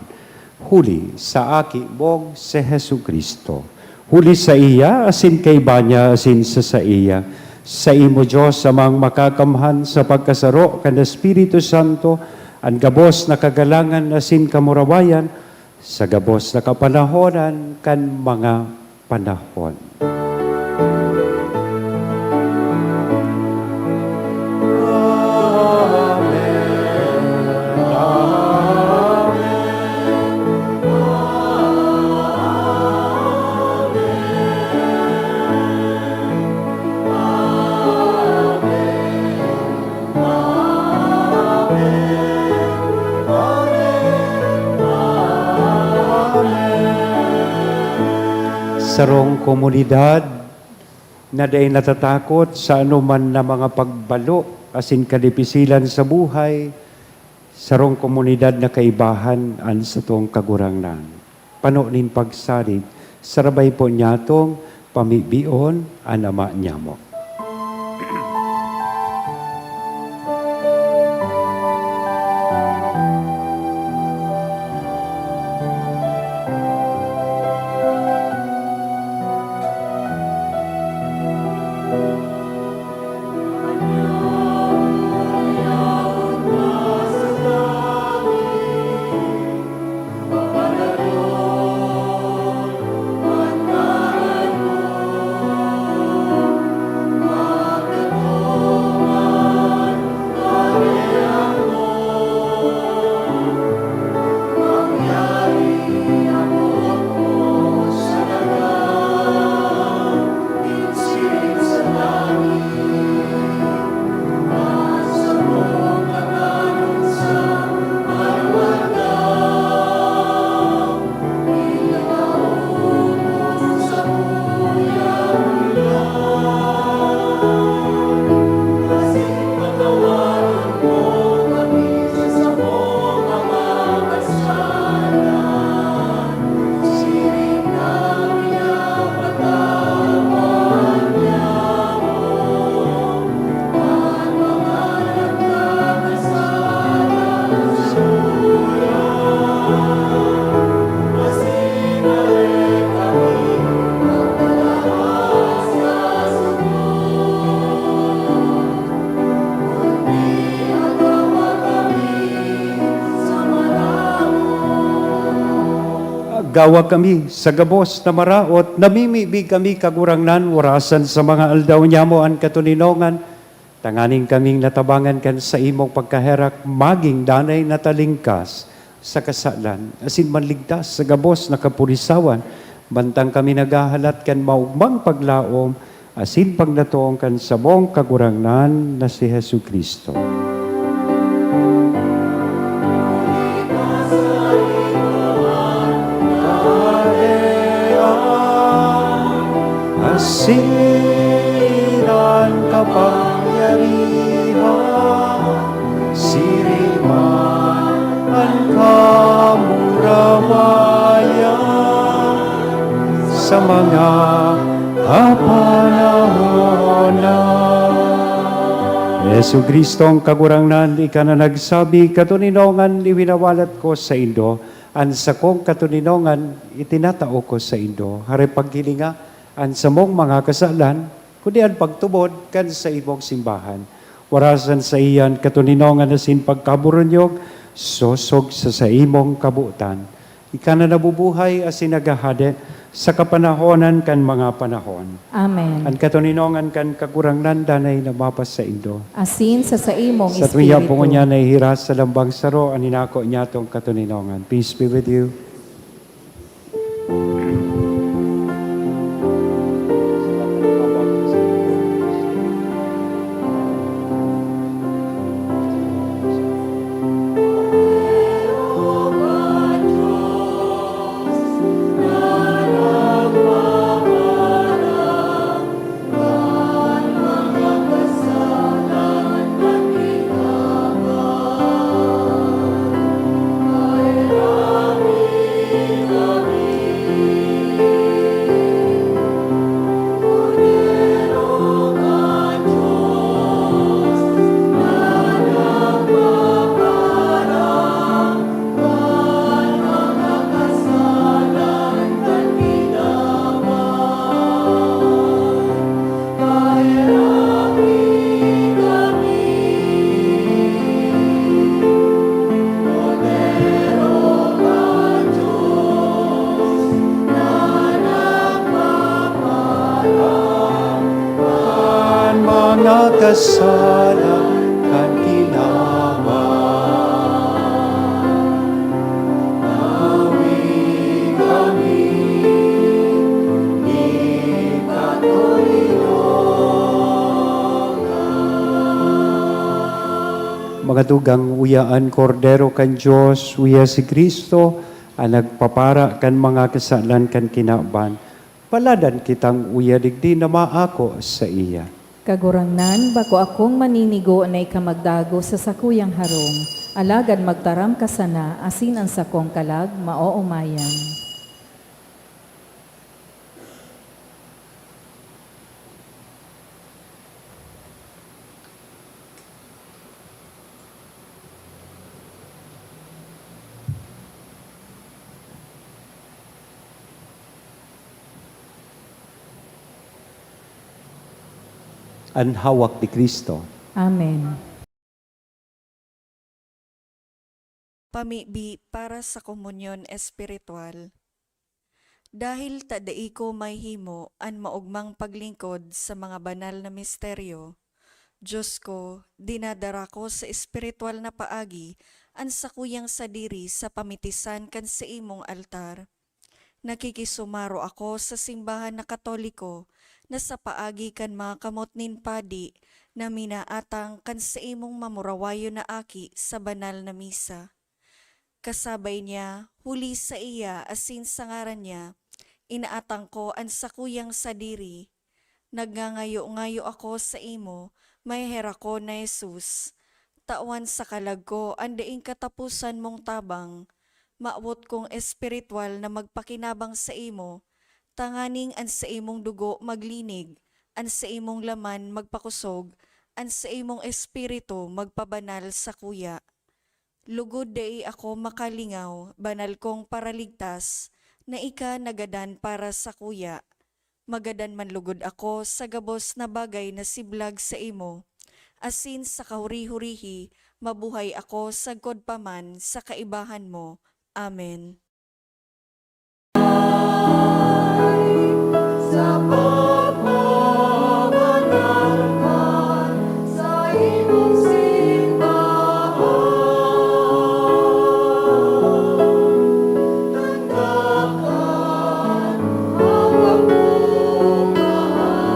huli sa Aki mong si Jesu-Cristo. Huli saiya, asin kaiba niya, asin sa saiya, saimo, Dios Amang Makakamhan, sa pagkasaro kan Espiritu Santo, an gabos na kagalangan asin kamurawayan, sa gabos na kapanahonan kan mga panahon. Sarong komunidad na dai natatakot sa anoman na mga pagbalo asin kadipisilan sa buhay, sarong komunidad na kaibahan an satong Kagurangnan. Pano nin pagsarig, sarabay po niyatong pamibion an Ama niyamo. Gawa kami sa gabos na maraot, namimibi kami, Kagurangnan, orasan sa mga aldaw niyamo an katoninongan, tanganing kaming natabangan kan saimong pagkaherak, magin danay na talingkas sa kasalan, asin manligtas sa gabos na kapulisawan, mantang kami naghahalat kan maogmang paglaom asin paglatong kan samong Kagurangnan na si Jesu-Cristo. Asin an kapangyarihan, siring man an sa mga kapanahonan. Jesu-Cristong Kagurangnan, ika na nagsabi, "Katoninongan, iwinawalat ko saindo, an sakong katoninongan itinatao ko saindo." Hare paghilinga an samong mga kasalan, kundi an pagtubod kan saimong simbahan. Warasan saiyan katoninongan asin pagkaburunyog, sosog sa saimong kabotan. Ika na nabubuhay asin naghahade sa kapanahonan kan mga panahon. Amen. An katoninongan kan Kagurangnan danay na mapasaindo. Asin sa saimong Sa tuya espiritu. Pungon niya nahihiras sa lambang saro an inako niyatong katoninongan. Peace be with you. An mga kasalan kan kinaban, awi kami ni Katoninongan. Mga tugang, uya an Kordero kan Dios, uya si Cristo, an nagpapara kan mga kasalan kan kinaban. Paladan kitang uya digdi na maako saiya. Kagurangnan, bako akong maninigo na ika magdagos sa sakuyang harong, alagad magtaram ka sana asin an sakong kalag maoomayan. An hawak ni Cristo. Amen. Pamibi para sa komunyon espiritual. Dahil ta dai ko mahihimo an maogmang paglingkod sa mga banal na misteryo, Diyos ko, dinadara ko sa espiritual na paagi an sakuyang sadiri sa pamitisan kan saimong altar. Nakikisumaro ako sa simbahan na Katoliko na sa paagi kan mga kamot nin padi na minaatang kan saimong mamurawayon na aki sa banal na misa. Kasabay niya, huli saiya asin sa ngaran niya, inaatang ko an sakuyang sadiri. Nagngangayo-ngayo ako saimo, maheherakon na Jesus. Tawan sa kalag ko an daing kataposan mong tabang. Mawot kong espiritual na magpakinabang saimo, tanganing an saimong dugo maglinig, an saimong laman magpakosog, an saimong espiritu magpabanal sakuya. Lugod dai ako makalingaw, banal kong Paraligtas, na ika nagadan para sakuya. Magadan man lugod ako sa gabos na bagay na siblag saimo, asin sa kahuri-hurihi, mabuhay ako sagkod pa man sa kaibahan mo. Amen. Sa pagpabanal kan saimong simbahan, tanggap an hawak mong mahal.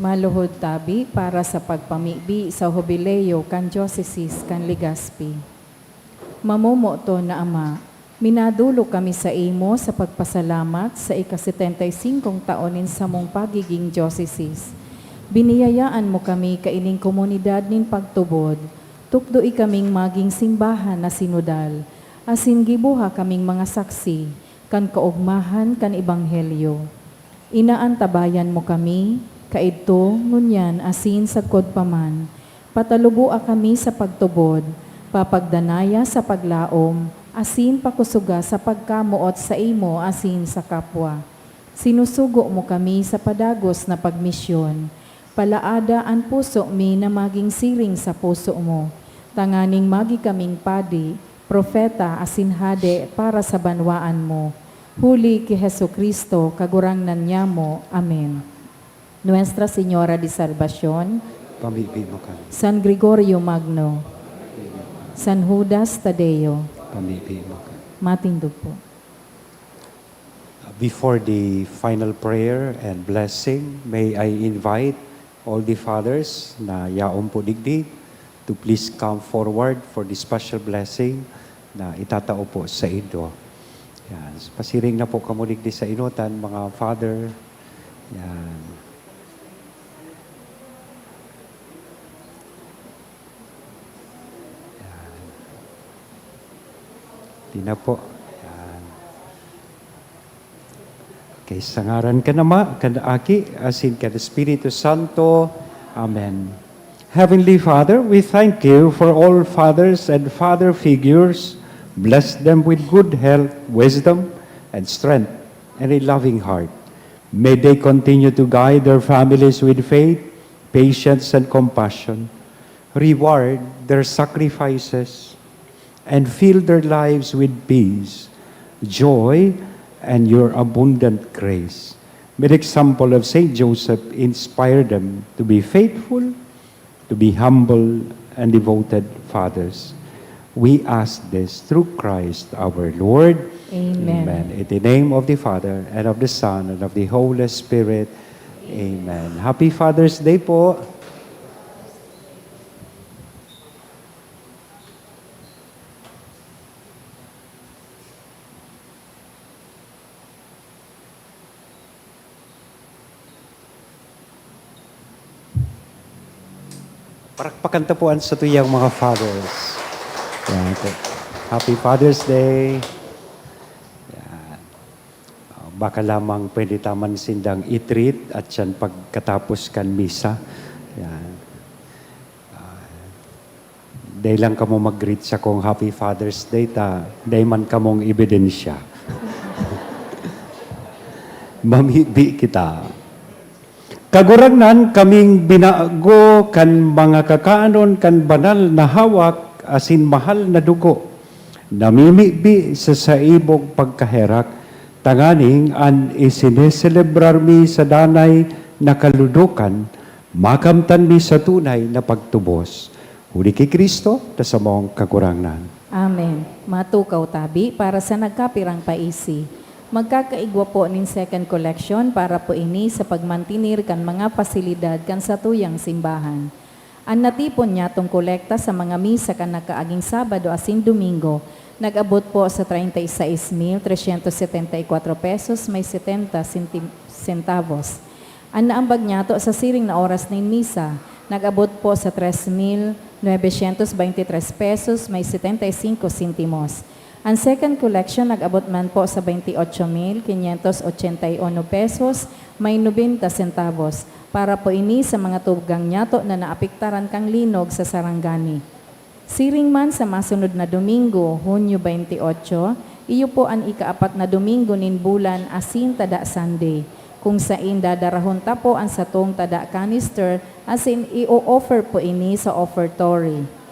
Maluhod tabi para sa pagpamibi sa Hubileo kan Dioceses kan Legazpi. Mamomoton na Ama, minadolok kami saimo sa pagpasalamat sa ika-setenta y singkong taon nin samong pagiging dioceses. Biniyayaan mo kami kaining komunidad nin pagtubod. Tukdoi kaming magin simbahan na sinodal, asin giboha kaming mga saksi kan kaogmahan kan ebanghelyo. Inaantabayan mo kami, kaidto, ngunyan, asin sagkod pa man. Pataluboa kami sa pagtubod, papagdanaya sa paglaom, asin pakusoga sa pagkamoot saimo asin sa kapwa. Sinusugo mo kami sa padagos na pagmisyon. Palaada an puso mi na magin siring sa puso mo, tanganing magi kaming padi, propeta asin hade para sa banwaan mo. Huli ki Jesu-Cristo, Kagurangnan nyamo. Amen. Nuestra Señora de Salvacion, Pamibi mo kami. San Gregorio Magno, San Judas Tadeo, Pamibi mo kami. Matindog po. Before the final prayer and blessing, may I invite all the fathers na yaon po digdi to please come forward for the special blessing na itatao po sa indo. Yan. Pasiring na po kamo digdi sa enotan, mga father. Yan. Yan. Di na po. Yan. Okay, sa ngaran kan Ama, kan Aki, asin kan Espiritu Santo. Amen. Heavenly Father, we thank you for all fathers and father figures. Bless them with good health, wisdom, and strength, and a loving heart. May they continue to guide their families with faith, patience, and compassion. Reward their sacrifices and fill their lives with peace, joy, and your abundant grace. May the example of Saint Joseph inspire them to be faithful, to be humble, and devoted fathers. We ask this through Christ our Lord. Amen. Amen. In the name of the Father, and of the Son, and of the Holy Spirit. Amen. Happy Father's Day po. Parakpakan ta po an satuyang mga fathers. Yan po. Happy Father's Day. Yan. Ah, baka lamang pwede ta man sindang i-treat at yan pagkatapos kan misa. Yan. Ah, dai lang kamo mag-greet sakong Happy Father's Day, ta dai man kamong ebidensya. Mamibi kita. Kagurangnan, kaming binago kan mga kakaanon kan banal na hawak asin mahal na dugo, namimibi sa saimong pagkaherak, tanganing an isineselebrar mi sa danay na kaludokan, makamtan mi sa tunay na pagtubos. Huli ki Cristo na samong Kagurangnan. Amen. Matukaw tabi para sa nagkapirang paisi. Magkakaigwa po nin second collection para po ini sa pagmantener kan mga pasilidad kan satuyang simbahan. An natipon nyatong kolekta sa mga misa kan nakaaging Sabado asin Domingo nag-abot po sa treinta y seis mil trescientos setenta y cuatro pesos may setenta senti-, centavos. An naambag nyato sa siring na oras nin misa nag-abot po sa tres mil novecientos veintitrés pesos may setenta y cinco sentimos. An second collection nag-abot man po sa veintiocho mil quinientos ochenta y uno pesos may nobenta centavos. Para po ini sa mga tugang nyato na naapektaran kan linog sa Sarangani. Siring man sa masunod na Domingo, Hunyo veintiocho, iyo po an ikaapat na Domingo nin bulan asin tada Sunday, kung sain dadarahon ta po an satong tada canister asin i-o-offer po ini sa offertory.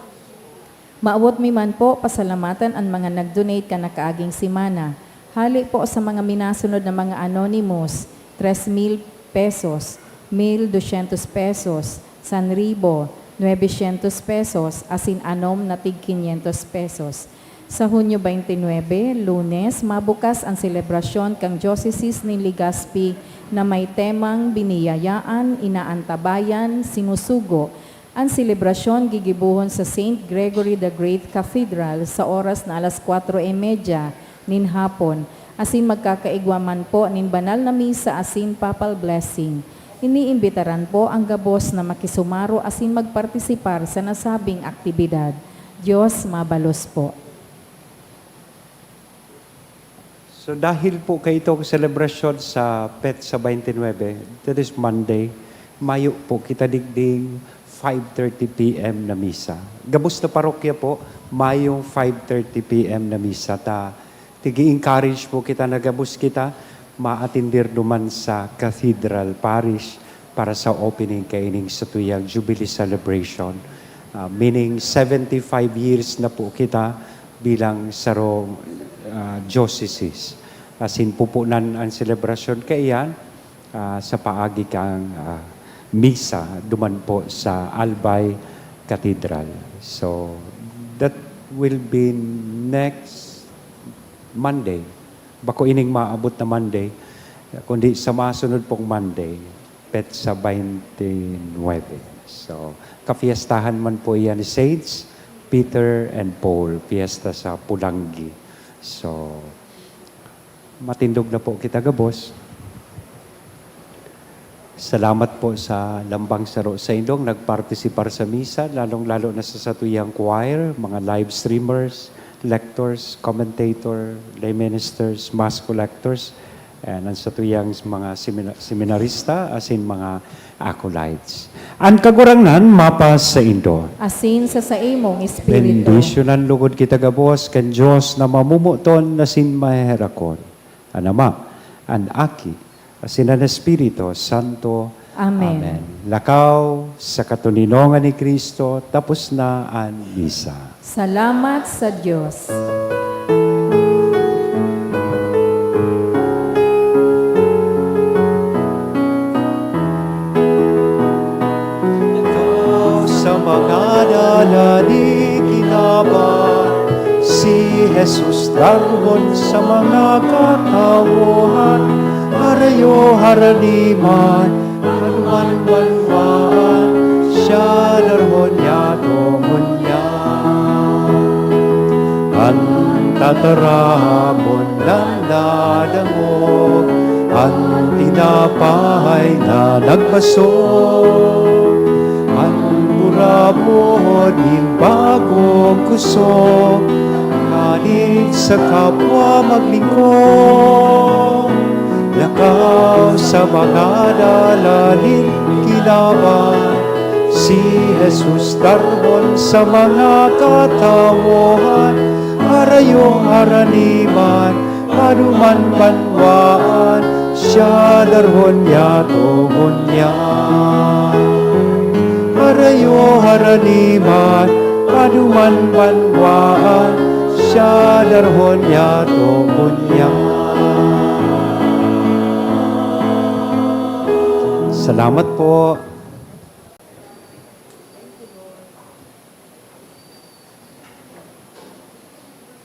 Mawot mi man po pasalamatan an mga nag-donate kan nakaaging semana. Hale po sa mga minasunod na mga anonymous, tres mil pesos, mil doscientos pesos, sanribo, nuebesyentos pesos, asin anom na tig quinientos pesos. Sa Hunyo twenty-nine, Lunes, mabukas an selebrasyon kan Diocese nin Legazpi na may temang Biniyayaan, Inaantabayan, Sinusugo. An selebrasyon gigibohon sa Saint Gregory the Great Cathedral sa oras na alas kwatro y media nin hapon, asin magkakaigwa man po nin banal na misa asin papal blessing. Iniimbitaran po an gabos na makisumaro asin magpartisipar sa nasabing aktibidad. Dios mabalos po. So, dahil po kaitong selebrasyon sa petsa twenty-nine, that is Monday, mayo po kita digding five thirty P M na misa. Gabos na parokya po, mayong five thirty P M na misa. Ta, tigi-encourage po kita na gabos kita maatindir duman sa Cathedral Parish para sa opening kaining satuyang Jubilee Celebration. Ah, meaning, seventy-five years na po kita bilang sarong, ah, diocese. Asin pupunan an selebrasyon kaiyan, ah, sa paagi kan, ah, misa duman po sa Albay Cathedral. So, that will be next Monday. Bako ining maabot na Monday, kundi sa masunod pong Monday, petsa twenty-nine. So, kafiestahan man po iyan ni Saints Peter and Paul, fiesta sa Pulanggi. So, matindog na po kita gabos. Salamat po sa lambang saro saindong nagpartisipar sa misa, lalong-lalo na sa satuyang choir, mga live streamers, lectors, commentator, lay ministers, mass collectors, and ang satuyang mga semina-, seminarista, asin mga acolytes. An Kagurangnan mapasaindo. Asin sa saimong espiritu. Bendisyonan lugod kita gabos kan Dios na mamomoton asin maheherakon. An Ama, an Aki, asin an Espiritu Santo. Amen. Amen. Lakaw sa katoninongan ni Cristo, tapos na an misa. Salamat sa Dios. Sa mga dalan ni kinaban, si Jesus dargon sa mga katawohan, harayo haraniman, maduman banwaan, siya dargon yato ngunyan. An tataramon nandadangog, an tinapay na nagbasog, an burabod nin bagong kusog, nganing sa kapwa maglingkod. Lakaw sa mga dalan nin kinaban, si Jesus dargon sa mga katawohan, harayo haraniman, maduman banwaan, siya dargon yato ngunyan. Harayo haraniman, maduman banwaan, siya dargon yato ngunyan. Salamat po.